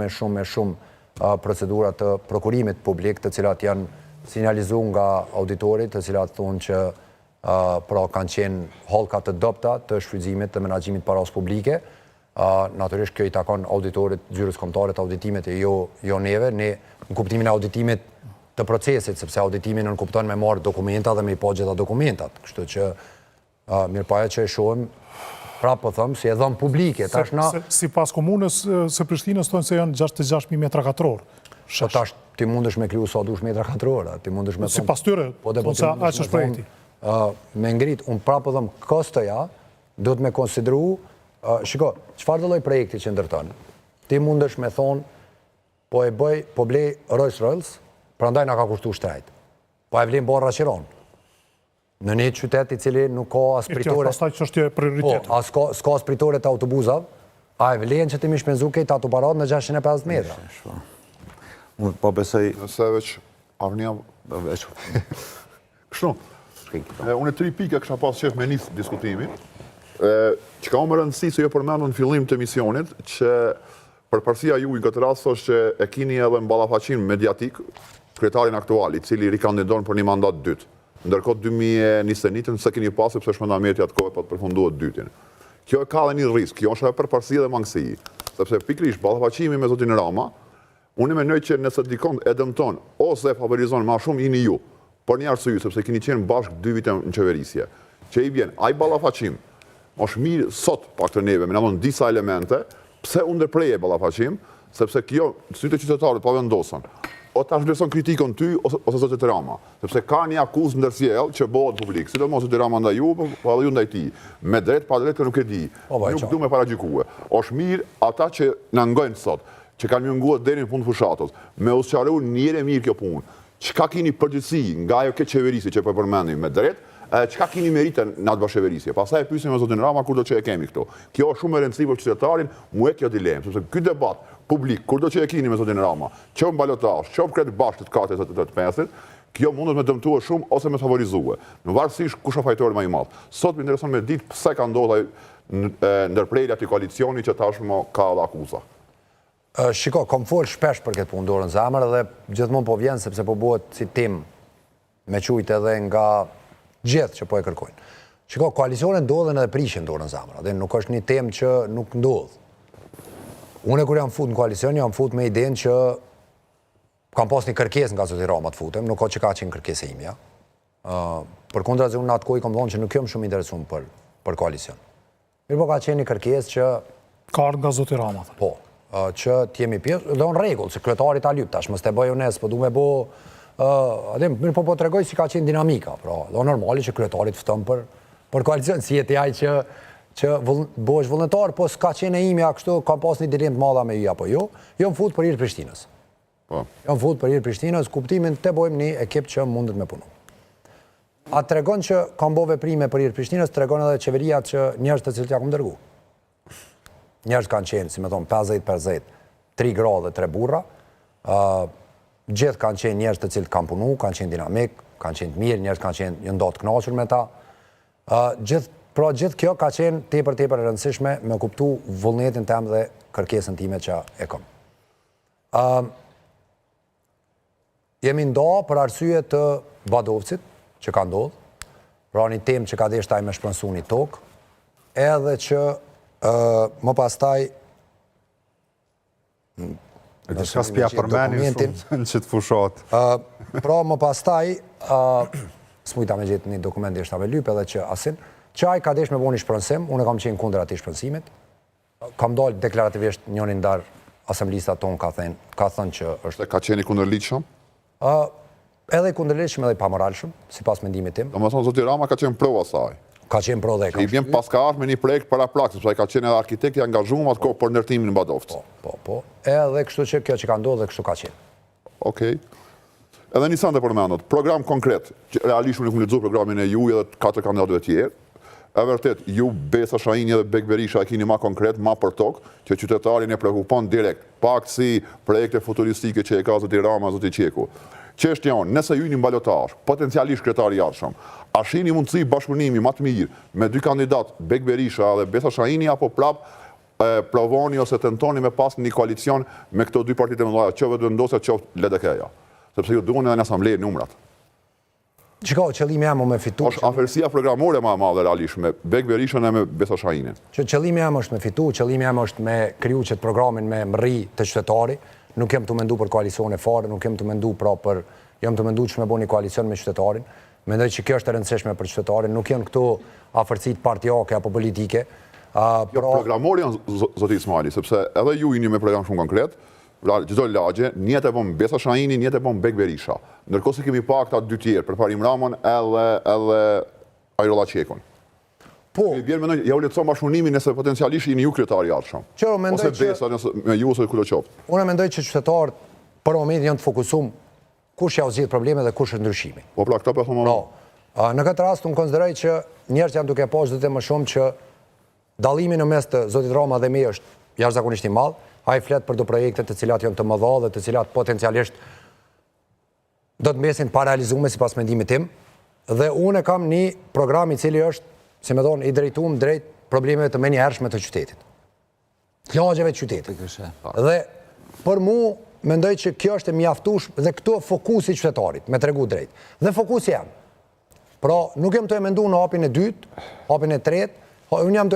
e shumë e shumë procedura të prokurimit publik, të cilat janë sinjalizu nga auditori, të cilat thonë që pra kanë qenë hallka të dobta të shfrytëzimit të menaxhimit parasë publike. Natyrisht kjo i takon auditorit Zyrës Kombëtare të Auditimit e jo jo neve, ne në kuptimin e auditimit të procesit, sepse auditimi nënkupton me marrë dokumenta dhe me i pa gjitha dokumentat. Kështu që mirëpo ajo që e shohim, prapë po them, si e dhënë publike, tash na... Sipas komunës së Prishtinës thonë se janë 66.000 metra katror. Po tash ti mundesh me kriju sa dush metra katror, ti mundesh me thonë... Sipas tyre, po po se aq është projekti. Me ngrit, unë prapë po them, kostoja, duhet me konsideru, shiko, çfarëdo lloj projekti që ndërton, ti mundesh me thonë, po e bëj, po blej Rolls Royce, prandaj na ka kushtu shtrejt. Po e vlen barra qiron. Në një qytet i cili nuk ka as pritore... Kjo pastaj çështje e prioritetit. Po, as ka, s'ka as pritore të autobuzave, a e vlen që ti mi shpenzu krejt ato parat në 650 metra? Po. Unë po besoj... Nëse veç Avnia... Veç... Kështu, unë tri pika kisha pas qef me nis diskutimin, që ka më rëndësi se jo përmendën në fillim të emisionit, që përparësia juaj në këtë rast është që e kini edhe në ballafaqim mediatik, kryetarin aktual, i cili rikandidon për një mandat dytë. Ndërkohë 2021 s'e keni pas sepse Shpend Ahmeti atë kohë pa të përfunduar të dytin. Kjo e ka edhe një risk, kjo është edhe përparësi dhe mangësi, sepse pikërisht ballafaqimi me zotin Rama, unë mendoj që nëse dikon e dëmton ose e favorizon ma shumë jeni ju, për një arsye, sepse keni qenë bashkë dy vite në qeverisje. Që i bjen, ai ballafaqim, është mirë sot pak të neve, me na dhënë disa elemente, pse u ndërpre ai ballafaqim, sepse kjo, sytë e qytetarët pa vendosën, o ta zhvlerëson kritikën ty, ose, ose zotit Rama, sepse ka një akuzë ndërsjell që bëhet publik, sidomos zoti Rama ndaj ju, po, po edhe ju ndaj tij. Me drejt, pa drejt, kjo nuk e di. Po, po, nuk du me paragjykue. Është mirë ata që na ngojnë sot, që kanë me ngue deri në fund fushatës, me u sqaru një herë e mirë kjo punë. Çka kini përgjegjësi nga ajo keqqeverisje që po e përmendim me drejt, edhe çka kini meritë në atë bashkëqeverisje. Pastaj e pyesim me zotin Rama kurdo që e kemi këtu. Kjo është shumë e rëndësishme për qytetarin, mu e kjo dilemë, sepse ky debat publik kurdo që e kini me zotin Rama, qoftë në balotazh, qoftë krejt bashkë të katër të të pestit, kjo mundet me dëmtue shumë ose me favorizue. Në varësisht kush është fajtori më i madh. Sot më intereson me ditë pse ka ndodhur ndërprerja e atij koalicioni që tashmë ka edhe akuza. Shiko, kom fol shpesh për këtë punë dorën zemër dhe gjithmonë po vjen sepse po bëhet si temë me qujt edhe nga gjithë që po e kërkojnë. Shiko, koalicionet ndodhen edhe prishen dorën zemër, dhe nuk është një temë që nuk ndodh. Unë kur jam fut në koalicion, jam fut me idenë që kam pas një kërkesë nga zoti Rama të futem, nuk ka që ka qenë kërkesë imja. Përkundrazi unë në atë kohë i kom thonë që nuk jam shumë interesum për, për koalicion. Mirëpo ka qenë një kërkesë që... Ka ardhë nga zoti Rama. Po, që të jemi pjesë, dhe në rregull, se kryetari ta lyp, tash mos të bëj unë, s'po du me bo, uh, mirë po po tregoj si ka qenë dinamika, pra, dhe normali që kryetari të fton për, për koalicion, si jeti ai që, që vull, bëhesh vullnetar, po s'ka qenë e imja kështu, kam pas një dilemë të madhe me ju apo jo, jam fut për hir Prishtinës. Po. Jam fut për hir Prishtinës, kuptimin të bojmë një ekip që mundet me punu. A tregon që kam bo veprime për hir Prishtinës, tregon edhe qeveria që njerëz të cilët ja kom dërgu. Njerëz kanë qenë, si me thonë, 50-50, 3 gra dhe 3 burra, uh, gjithë kanë qenë njerëz të cilët kanë punu, kanë qenë dinamik, kanë qenë të mirë, njerëz kanë qenë janë do të kënaqur me ta. Uh, gjithë pra gjithë kjo ka qenë tepër tepër e rëndësishme me kuptu vullnetin tem dhe kërkesën time që e kom. Uh, jemi nda për arsye të Badovcit, që ka ndodhë, pra një temë që ka desht ai me shpronësu një tokë, edhe që uh, më pastaj E diçka s'pja përmenin shumë në qëtë fushat. Uh, pra më pastaj, uh, s'mujta me gjetë një dokument deshta me lyp edhe që asin, që ai ka desh me bo një shpronësim, unë e kam qenë kundër atij shpronësimit, kam dalë deklarativisht njëri ndër asamblistat tonë ka thënë, ka thënë që është Se ka qenë i kundërligjshëm? Uh, edhe i kundërligjshëm edhe i pamoralshëm, sipas mendimit tim. Domethënë zoti Rama ka qenë pro asaj. Ka qenë pro dhe e ka I vjen pas ka ardhur me një projekt paraprak, sepse ai ka qenë edhe arkitekt i angazhuar atë kohë për ndërtimin në Badovc. Po, po, po. Edhe kështu që kjo që ka ndodhur dhe kështu ka qenë. Okej. Edhe një send e përmendët, program konkret, që realisht unë e kam lexuar programin e juaj edhe të katër kandidatëve tjerë. E vërtet, ju Besa Shahini edhe Bek Berisha e keni ma konkret, ma për tokë, që qytetarin e preokupon direkt, pak si projekte futuristike që e ka zoti Rama, zoti Çeku. Çështja jonë, nëse ju jeni në balotazh, potencialisht kryetari i ardhshëm, a shihni mundësi bashkëpunimi ma të mirë me dy kandidat, Bek Berisha dhe Besa Shahini apo prap? provoni ose tentoni me pas një koalicion me këto dy partitë e mëdha, qoftë Vetëvendosja, qoftë LDK-ja. Sepse ju duhen edhe në asamble numrat. Çka, qëllimi jem o me fitu. Është afërsia programore ma e madhe realisht me Bekë Berishën e me Besa Shahinin. Që qëllimi jem është me fitu, qëllimi jem është me kriju qëtë programin me mrri te qytetari, nuk jam tu mendu për koalicione fare, nuk jam tu mendu pra për, jam tu mendu që me bo një koalicion me qytetarin, mendoj që kjo është e rëndësishme për qytetarin, nuk janë këto afërsitë partiake apo politike. Jo, pra... programor janë zoti Ismajli, sepse edhe ju jeni me program shumë konkret, Pra, çdo lagje, njët e bon Besa Shahini, njët e bon Bekë Berisha. Ndërkohë se kemi pa këta dy tjerë, Përparim Ramën edhe, edhe Hajrulla Çekun. Po. I bjen mendoj, ja u lehtëson bashkëpunimin nëse potencialisht jeni ju kryetari i ardhshëm. Që mendoj Ose Besa, nëse me ju ose kudo qoftë. Unë mendoj që qytetarët për momentin janë të fokusum kush ja u zgjidh problemet dhe kush është ndryshimi. Po pra, këta po thonë. Pra, në këtë rast unë konsideroj që njerëzit janë duke pa çdo ditë më shumë që Dallimi në mes të zotit Rama dhe meje është jashtëzakonisht i madh. Ai flet për do projekte të cilat janë të mëdha dhe të cilat potencialisht do të mbesin parealizume sipas mendimit tim. Dhe unë e kam një program i cili është, si me thonë, i drejtum drejt problemeve të menjëhershme të qytetit. Të lagjeve të qytetit. Dhe për mu, mendoj që kjo është e mjaftueshme dhe këtu fokusi i qytetarit, me tregu drejt. Dhe fokusi jem. Pra, nuk jam tu e mendu në hapin e dytë, hapin e tretë, unë jam tu.